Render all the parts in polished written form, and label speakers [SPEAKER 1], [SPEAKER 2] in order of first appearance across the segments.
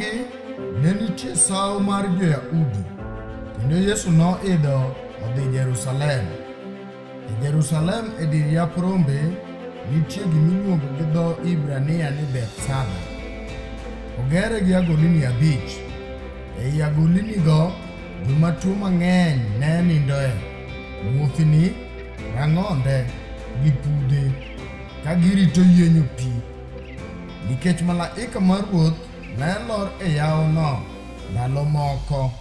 [SPEAKER 1] Bang'gi ne nitie sawo mar jo-Yahudi, kendo Yesu noidho odhi Jerusalem. E Jerusalem e dir yap rombe nitie gima iluongo gi dho Hibrania ni Bethesda. Ogere gi agolini abich. Ei agolinigo joma tuo mang'eny ne nindoe, muofni, rang'onde gi pudhe, ka girito yienyo pi. Nikech malaika mar Ruoth ne lor e yawono ndalo moko.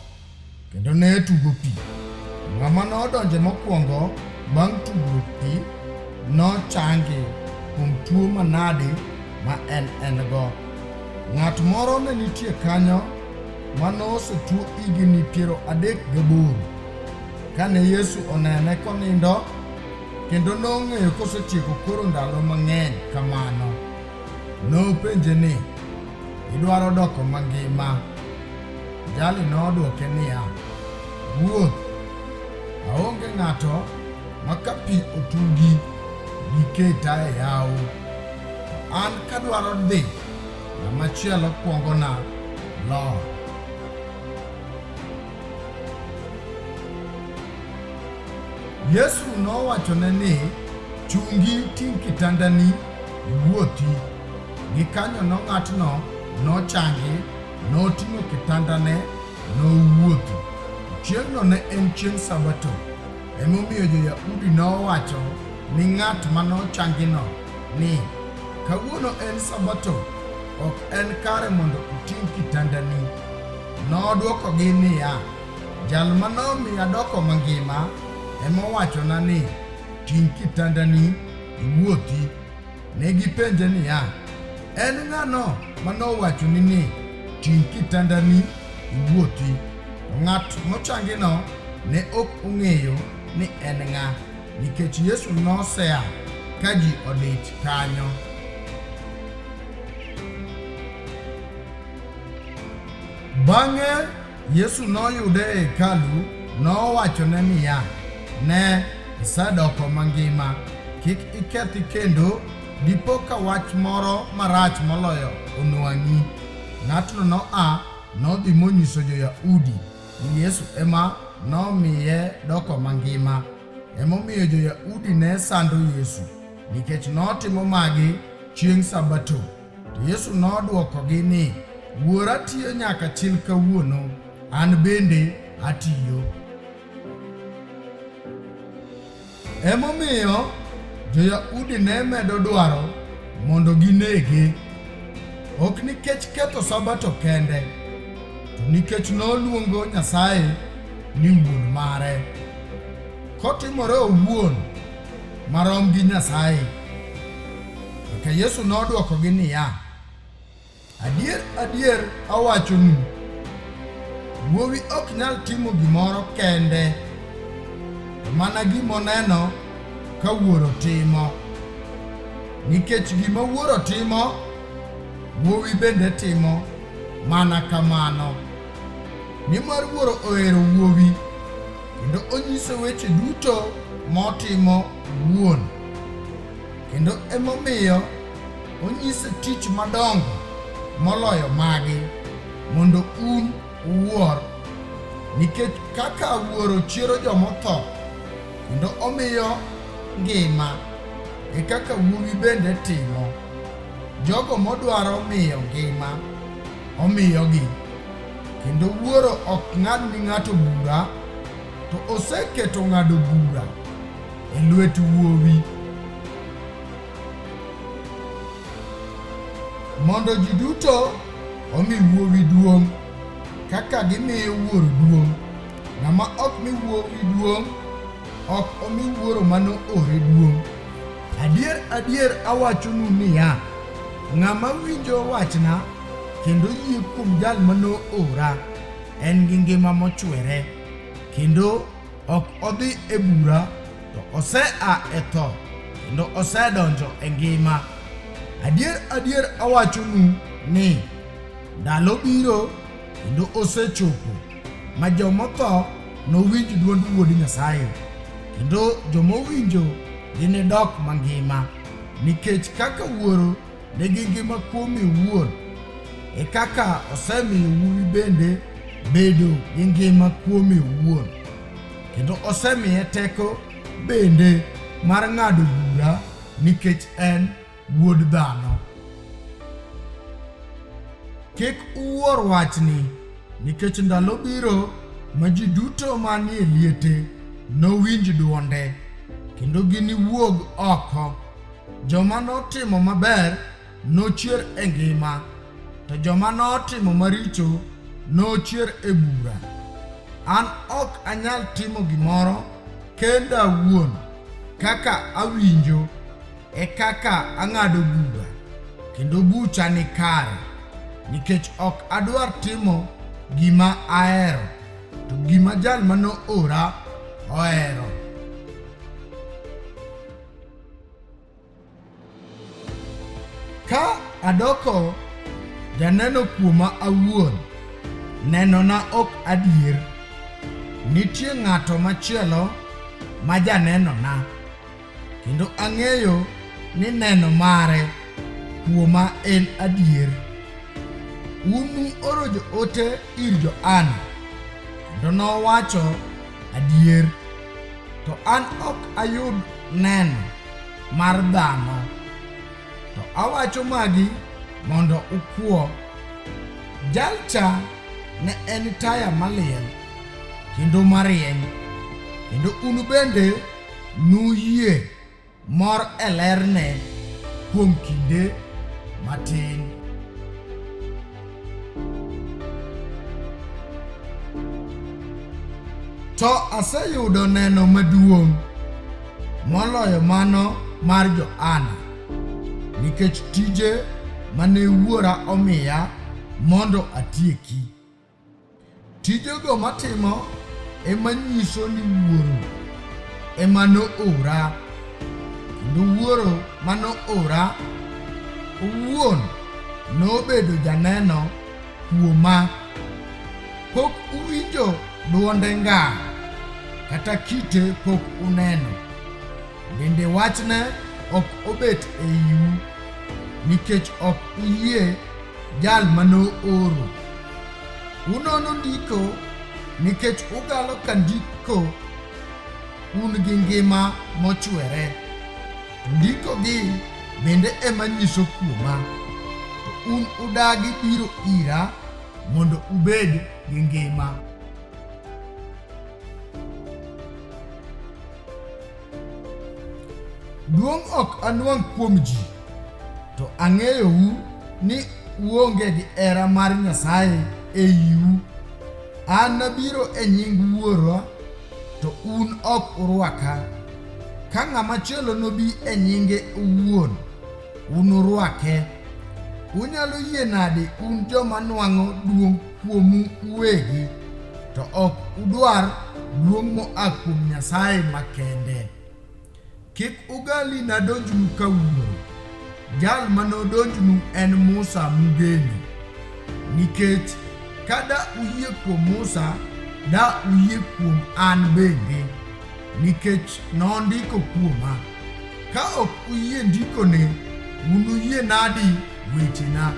[SPEAKER 1] Kendo ne tugo pi. Ng'ama nodonje mokwongo bang' tugo pi nochangi kuom tuo manadi ma en en-go. Ng'at moro ne nitie kanyo ma nosetuo higni 38. Kane Yesu onene konindo kendo nong'eyo kosetieko koro ndalo mang'eny kamano, nopenje ni, Idwaro doko mangima? Jali nodwoke niya, Ruoth, aonge ng'ato ma ka pi otugi diketa e yawo. To an kadwaro dhi, ng'ama chielo kwongona lor. Yesu nowachone ni, Chungi, ting' kitandani, iwuothi. Gikanyono ng'atno nochangi, noting'o kitandane, nowuotho. Chieng'no ne en chieng' Sabato. Emomiyo jo-Yahudi nowacho ni ng'at ma nochangino ni, Kawuono en Sabato, ok en kare mondo iting' kitandani. Nodwokogi niya, Jal ma nomiyo adoko mangima ema owachona ni, 'Ting' kitandani iwuothi. Ne gipenje niya, En ng'ano ma nowachoni ni, 'Ting' kitandani iwuothi'? To ng'at mochangino ne ok ong'eyo ni en ng'a, nikech Yesu nosea ka ji odich kanyo. Bang'e Yesu noyude e hekalu, nowachone niya, Ne, isedoko mangima, kik ikethi kendo dipo ka wach moro marach moloyo onwang'i. Ng'atno noa nodhi monyiso jo-Yahudi ni Yesu ema nomiye doko mangima. Emomiyo jo-Yahudi ne sando Yesu, nikech notimo magi chieng' Sabato. To Yesu nodwokogi ni, Wuora tiyo nyaka chil kawuono, an bende atiyo. Emomiyo jo-Yahudi ne medo dwaro mondo ginege, ok nikech ketho Sabato kende, to nikech noluongo Nyasaye ni Wuon mare, kotimore owuon marom gi Nyasaye. Eka Yesu nodwokogi niya, Adier, adier awachonu, Wuowi ok nyal timo gimoro kende, to mana gima oneno ka Wuoro timo. Nikech gima Wuoro timo, Wuowi bende timo mana kamano. Nimar Wuoro ohero Wuowi, kendo onyise weche duto motimo owuon. Kendo emomiyo onyise tich madongo moloyo magi, mondo un uwuor. Nikech kaka Wuoro chiero jomotho kendo omiyo ngima, e kaka Wuowi bende timo. Jogo modwaro miyo ngima, omiyogi. Kendo Wuoro ok ng'ad ni ng'ato bura, to oseketo ng'ado bura e lwet Wuowi, mondo ji duto omi Wuowi duong' kaka gimiyo Wuoro duong'. Ng'ama ok mi Wuowi duong' ok omi Wuoro mane oore duong'. Adier, adier awachonu niya, ng'ama winjo wachna kendo yie kuom Jal ma noora en gi ngima mochwere, kendo ok odhi e bura, to osea e tho kendo osedonjo e ngima. Adier, adier awachonu ni ndalo biro kendo osechopo ma jomotho nowinj dwond Wuod Nyasaye, kendo jomowinjo ginidok mangima, nikech kaka Wuoro nigi ngima kuome owuon, e kaka osemiyo Wuowi bende bedo gi ngima kuome owuon, kendo osemiye teko bende mar ng'ado bura nikech en Wuod dhano. Kik uwuor wachni, nikech ndalo biro ma ji duto manie liete nowinj dwonde, kendo giniwuog oko. Joma notimo maber nochier e ngima, to joma notimo maricho nochier e bura. An ok anyal timo gimoro kenda awuon, kaka awinjo e kaka ang'ado bura, kendo bucha ni kare, nikech ok adwar timo gima ahero, to gima jal ma noora ohero. Ka adoko janeno kuoma awuon, nenona ok adier. Nitie ng'ato machielo ma janenona, kendo ang'eyo ni neno mare kuoma en adier. Un nuoro joote ir Johana, kendo nowacho adier. To an ok ayud neno mar dhano, to awacho magi mondo ukwo. Jal cha ne en taya maliel kendo marieny, kendo un bende nuyie mor e lerne kuom kinde matin. To aseyudo neno maduong' moloyo mano mar Johana, nikech tije mane Wuora omiya mondo atieki. Tijego matimo ema nyiso ni Wuoro ema noora, kendo Wuoro ma noora owuon nobedo janeno kuoma. Pok uwinjo dwonde ngang', kata kite pok uneno, bende wachne ok obet e iu, nikech ok uyie jal ma nooro. Unono ndiko nikech ugalo ka ndiko un gi ngima mochwere. To ndikogi bende ema nyiso kuoma. To un udagi biro ira mondo ubed gi ngima. Duong' ok anwang' kuom ji, to ang'eyou ni uonge gi hera mar Nyasaye e iu. An nabiro e nying Wuora, to un ok urwaka. Ka ng'ama chielo nobi e nyinge owuon, unurwake. Unyalo yie nadi un joma nwang'o duong' kuomu uwegi, to ok udwar duong' moa kuom Nyasaye makende? Kik ugali nadonjnu ka wuoro. Jal ma nodonjnu en Musa mugeno. Nikech ka da uyie kuom Musa, da uyie kuom an bende, nikech nondiko kuoma. Ka ok uyie ndikone, unuyie nadi wechena?